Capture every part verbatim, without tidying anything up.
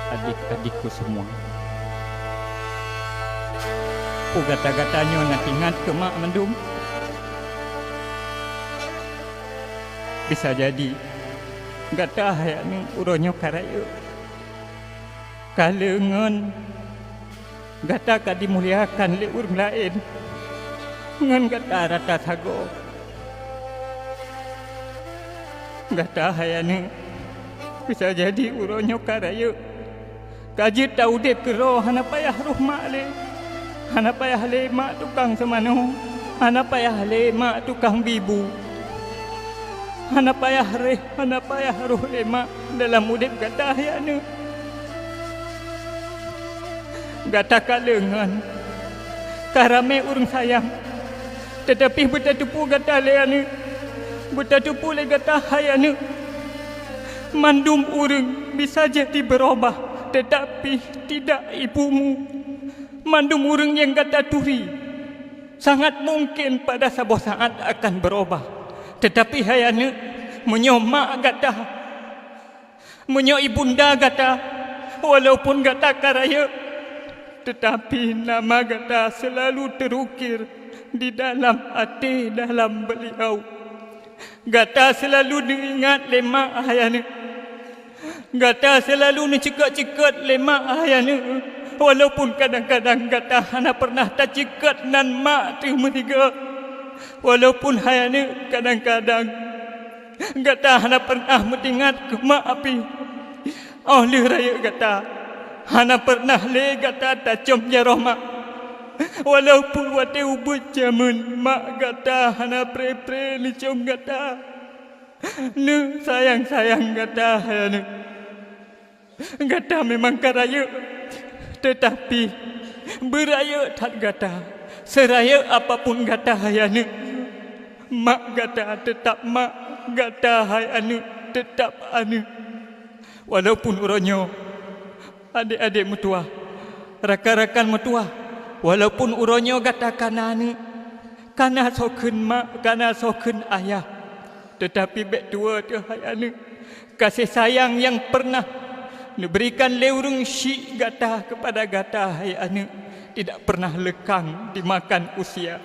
Adik-adikku semua, peue gata-gata nyoe na teuingat keu mak mandum? Bisa jadi gata hai aneuk uroe nyoe ka rayeuk, ka leungon gata ka dimuliakan lé ureuëng laén ngon gata rata sagoe. Gata hai aneuk, bisa jadi uroe nyoe ka rayeuk, ka jeuet ta udeb keudroe hana payah roh mak lé, hana payah lé mak tukang seumanoe, hana payah lé mak tukang bibu, hana payah reh, hana payah roh lé mak dalam udeb gata hai aneuk. Gata ka leungon, ka ramé ureuëng sayang, teutapi beutateupeue gata lé aneuk, beutateupeue lé gata hai aneuk. Mandum ureuëng bisa jadi beurubah, teutapi tidak ibumu. Mandum ureuëng nyang gata turi sangat mungken pada saboh saát akan beurubah. Teutapi hai aneuk, meunyoe mak gata, meunyoe ibunda gata, walaupun gata ka rayeuk, teutapi nama gata seulalu teurukir di dalam até dalam beuliau. Gata seulalu neuingat lé mak hai aneuk. Gata seulalu neuceukeut-ceukeut lé mak hai aneuk, walaupun kadang-kadang gata hana peureunah taceukeut nan mak teuh meusigoe. Walaupun hai aneuk kadang-kadang gata hana peureunah meutingat keu mak pih. Óh lheueh rayeuk gata, hana peureunah lé gata tacöm jaroe mak. Walaupun watée ubeuet jameun mak gata hana pré-pré neucöm gata, neusayang-sayang gata hai aneuk. Gata memang ka rayeuk, teutapi beurayeuk that gata. Seurayeuk apapun gata hai aneuk, mak gata teutap mak, gata hai aneuk teutap aneuk. Walaupun uroe nyoe adék-adék meutuwah, rakan-rakan meutuwah, walaupun uroe nyoe gata kana aneuk, kana soe kheun mak, kana soe kheun ayah, teutapi bék tuwoe teuh hai aneuk. Kasih sayang nyang peureunah neuberikan lé ureuëng syiek gata keupada gata hai aneuk, tidak peureunah leukang dimakan usia.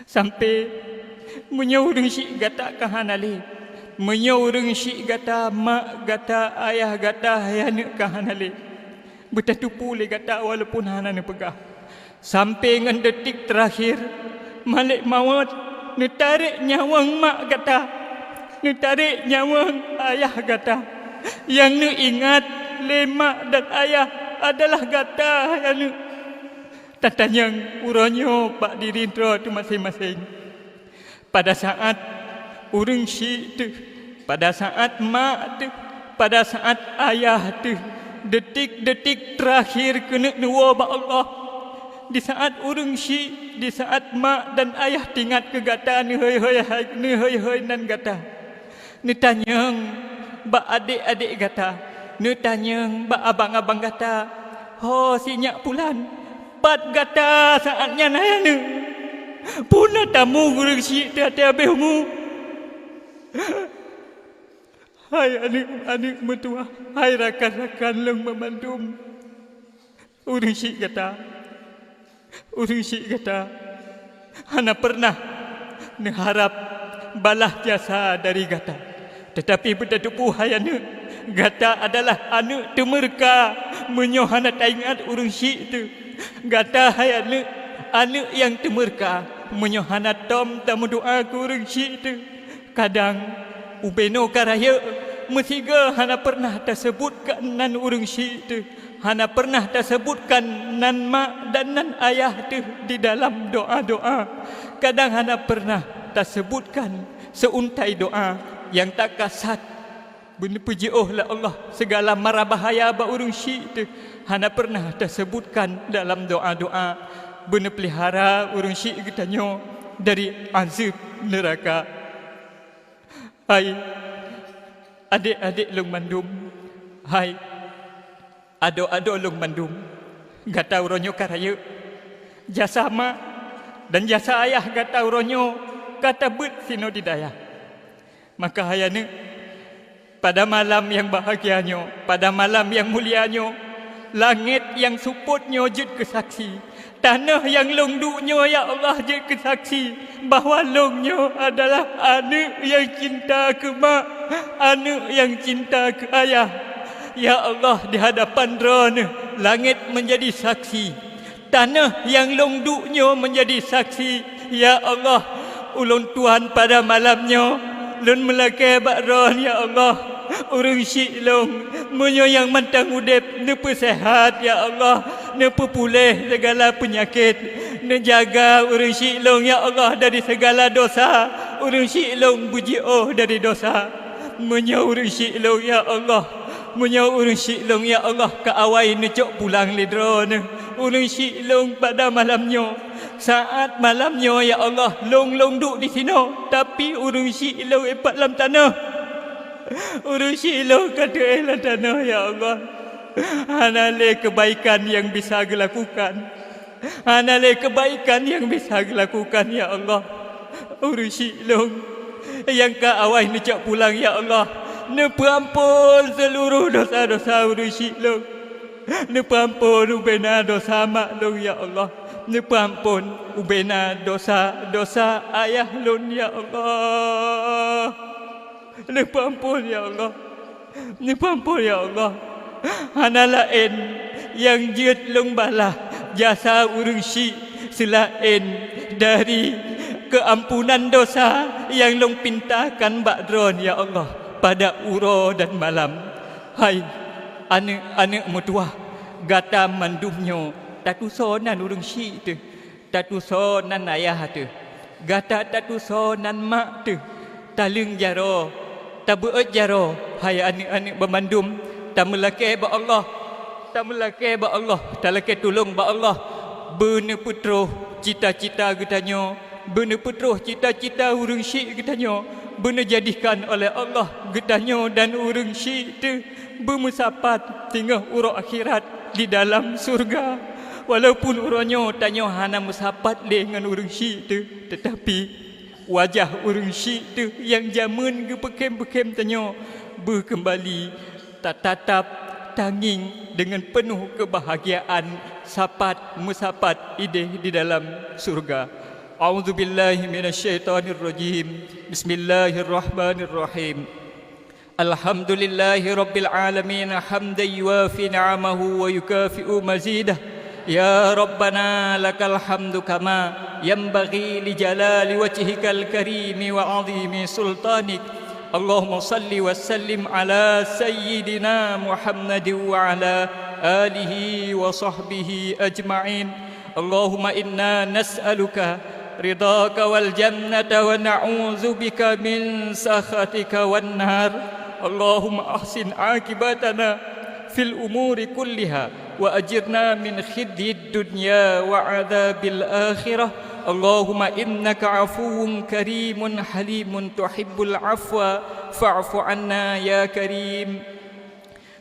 Sampoe meunyoe ureuëng syiek gata ka hana lé, meunyoe ureuëng syiek gata, mak gata, ayah gata hai aneuk ka hana lé, beutateupeue lé gata walaupun hana neupeugah. Sampoe ngon detik teurakhir, malek mawöt neutarek nyawöng mak gata, neutarek nyawöng ayah gata. Nyang neuingat lé mak dan ayah adalah gata hai aneuk. Tatanyöng uroe nyoe bak diri droe teuh maséng-maséng. Pada saát ureuëng syiek teuh, pada saát mak teuh, pada saát ayah teuh, detik-detik teurakhir keuneuk neuwoe bak Allah. Di saát ureuëng syiek, di saát mak dan ayah teuingat keu gata neuhôi-hôi hai, neuhôi-hôi nan gata. Neutanyöng bak adék-adék gata, neutanyöng bak abang-abang gata, "Ho si nyak pulan, pat gata saát nyan hai aneuk? Peue na tamu ureuëng syiek teuh até habéh umu?" Hai aneuk-aneuk meutuwah, hai rakan-rakan lôn banmandum! Ureuëng syiek gata, ureuëng syiek gata hana peureunah neuharab balaih jasa dari gata. Teutapi beutateupeue hai aneuk, gata adalah aneuk teumeureuka meunyoe hana taingat ureuëng syiek teuh. Gata hai aneuk, aneuk nyang teumeureuka meunyoe hana tom tameudoá keu ureuëng syiek teuh. Kadang ubenoe ka rayeuk, meusigoe hana peureunah taseubutkan nan ureuëng syiek teuh, hana peureunah taseubutkan nan mak dan nan ayah teuh di dalam doá-doá. Kadang hana peureunah taseubutkan seu-untai doá nyang takasat beuneupeujeuôh lé Allah sigala mara bahya bak ureuëng syiek teuh, hana peureunah taseubutkan dalam doá-doá beuneupeulihara ureuëng syiek geutanyoe dari azeub neuraka. Hai adék-adék lôn mandum, hai adoe-adoe lôn mandum, gata uroe nyoe ka rayeuk. Jasa mak dan jasa ayah gata uroe nyoe ka tabeuet sinoe di dayah. Maka hai aneuk, Pada malam nyang bahagia nyoe, pada malam nyang mulia nyoe, langét nyang seupôt nyoe jeuet keu saksi. Tanoh nyang lôn duek nyoe, ya Allah, jeuet keu saksi bahwa lôn nyoe adalah aneuëk nyang cinta keu mak, aneuëk nyang cinta keu ayah. Ya Allah, di hadapan Droeneueh, langét meunjadi saksi. Tanoh nyang lôn duek nyoe meunjadi saksi, ya Allah, ulôn tuan pada malam nyoe, lôn meulakée bak Droeneueh, ya Allah, ureuëng syiek lôn, meunyoe nyang mantong udeb, neupeuseuhat, ya Allah, neupeupuléh sigala peunyakét, neujaga ureuëng syiek lôn, ya Allah, dari sigala desya, ureuëng syiek lôn beujiôh dari desya. Meunyoe ureuëng syiek lôn, ya Allah, meunyoe ureuëng syiek lôn, ya Allah, ka awai neucok pulang lé Droeneueh, ureuëng syiek lôn pada malam nyoe, saát malam nyoe, ya Allah, lôn, lôn duek disinoe, tapi ureuëng syiek lôn ipat lam tanoh. Ureuëng syiek lôn ka teuéh lam tanoh, ya Allah. Hana lé keubaikan nyang bisa geulakukan. Hana lé keubaikan nyang bisa geulakukan, ya Allah. Ureuëng syiek lôn nyang ka awai neucok pulang, ya Allah, neupeuamphon seuluroh desya-desya ureuëng syiek lôn. Neupeuamphon ubena desya mak lôn, ya Allah. Neupeuamphon ubena desya-desya ayah lôn, ya Allah. Neupeuamphon, ya Allah. Neupeuamphon, ya Allah. Hana laén nyang jeuet lôn balah jasa ureuëng syiek seulaén dari keuampunan desya nyang lôn pintakan bak Droeneueh, ya Allah, pada uroe dan malam. Hai aneuëk-aneuëk meutuwah, gata mandum nyoe tatusoe nan ureuëng syiek teuh. Tatusoe nan ayah teuh, gata tatusoe nan mak teuh, taleueng jaroe, tabeuôt jaroe, hai aneuëk-aneuëk banmandum, tameulakée bak Allah, tameulakée bak Allah, talakée tulông bak Allah, beuneupeutroh cita-cita geutanyoe, beuneupeutroh cita-cita ureuëng syiek geutanyoe, beuneujadikan oleh Allah geutanyoe dan ureuëng syiek teuh beumeusapat singoh uroe akhirat di dalam syeuruga. Walaupun uroe nyoe tanyoe hana meusapat lé ngon ureuëng syiek teuh, teutapi wajah ureuëng syiek teuh nyang jameun geupeukém-peukém tanyoe beukeubali tatatap tangieng deungon peunoh keubahgiaan sapat meusapat idéh di dalam syeuruga. A'udzubillahi minasyaitonirrajim. Bismillahirrahmanirrahim. Alhamdulillahi rabbil alamin, hamdan yuwafi ni'amahu wa yukafi'u mazidah. Ya Rabbana, lakal hamdu kama yanbaghi li jalali wajhikal karimi wa azimi sultanik. Allahumma salli wa sallim ala sayyidina Muhammadin wa ala alihi wa sahbihi ajma'in. Allahumma inna nas'aluka ridhaka wal jannata wa na'udzubika min sakhatika wan nar. Allahumma ahsin aqibatana fil umuri kulliha wa ajirna min khizyid dunya wa adzabil akhirah. Allahumma innaka afuwun karimun halimun tuhibbul afwa fa'fu anna ya karim.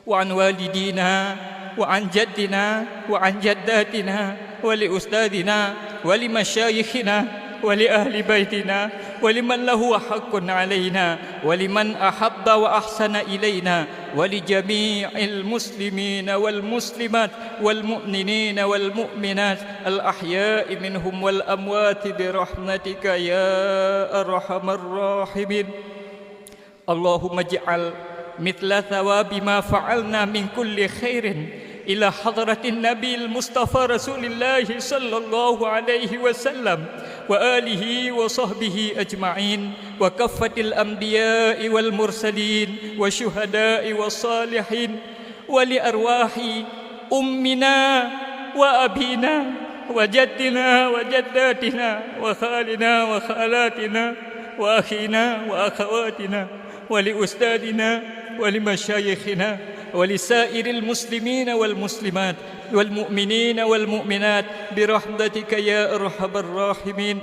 Wa an walidina, wa an jaddina, wa an jaddatina, wa li ustadzina, wa li masyayikhina, wa li ahli baitina, wa liman lahu haqqun alaina, wa liman ahabba wa ahsana ilaina, wa li jami'il muslimina wal muslimat, wal mu'minina wal mu'minat, al ahya'i minhum wal amwati bi rahmatika ya arhamar rahimin. اللهم اجعل مثل ثواب ما فعلنا من كل خير إلى حضرة النبي المصطفى رسول الله صلى الله عليه وسلم وآله وصحبه أجمعين وكافة الأنبياء والمرسلين والشهداء والصالحين ولأرواح أمنا وأبينا وجدنا وجداتنا وخالنا وخالاتنا وأخينا وأخواتنا ولأستاذنا ولمشايخنا ولسائر المسلمين والمسلمات والمؤمنين والمؤمنات برحمتك يا أرحم الراحمين.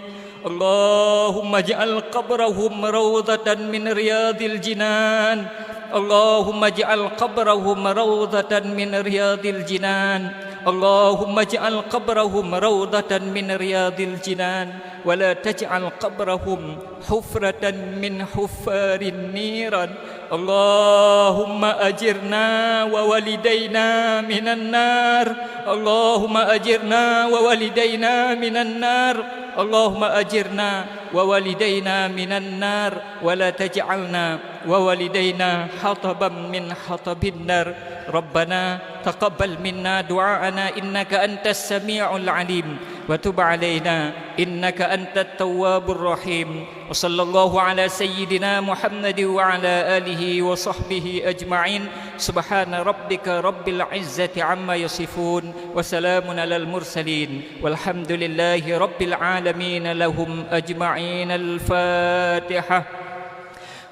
اللهم اجعل قبرهم روضة من رياض الجنان. اللهم اجعل قبرهم روضة من رياض الجنان. اللهم اجعل قبرهم روضة من رياض الجنان. ولا تجعل قبرهم حفرة من حفر النيران. اللهم أجرنا ووالدينا من النار. اللهم أجرنا ووالدينا من النار. اللهم أجرنا ووالدينا من النار، ولا تجعلنا ووالدينا حطبا من حطب النار. ربنا تقبل منا دعاءنا إنك أنت السميع العليم، وتب علينا إنك أنت التواب الرحيم. وصلى الله على سيدنا محمد وعلى آله وصحبه أجمعين. سبحان ربك رب العزة عما يصفون، وسلام على المرسلين، والحمد لله رب العالمين. لهم أجمعين. الفاتحة.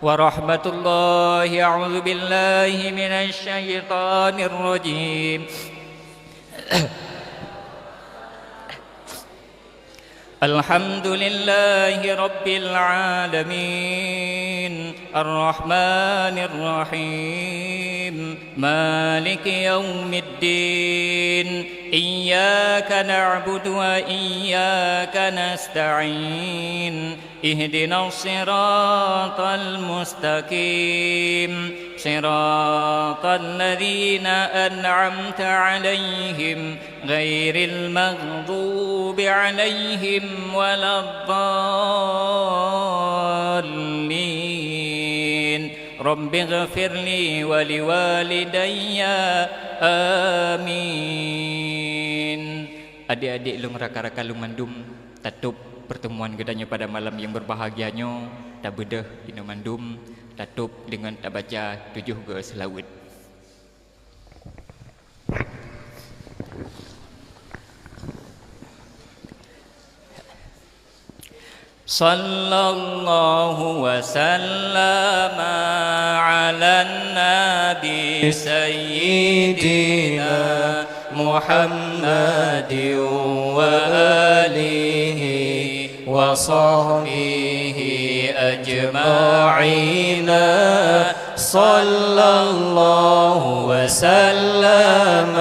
ورحمة الله. أعوذ بالله من الشيطان الرجيم. الحمد لله رب العالمين. الرحمن الرحيم. مالك يوم الدين. إياك نعبد وإياك نستعين. اهدنا الصراط المستقيم. صراط الذين أنعمت عليهم غير المغضوب عليهم ولا الضالين. رب اغفر لي ولوالدي. آمين. Adik-adik lôn, rakan-rakan lôn mandum, tatôb pertemuan geutanyoe pada malam nyang berbahagia nyoe, tabeudôh inoe mandum, tatôb deungon tabaca tujoh goe seulaweuet. صلى الله وسلم على النبي سيدنا محمد وآله وصحبه أجمعين. صلى الله وسلم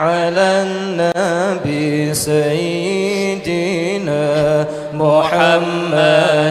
على النبي سيدنا محمد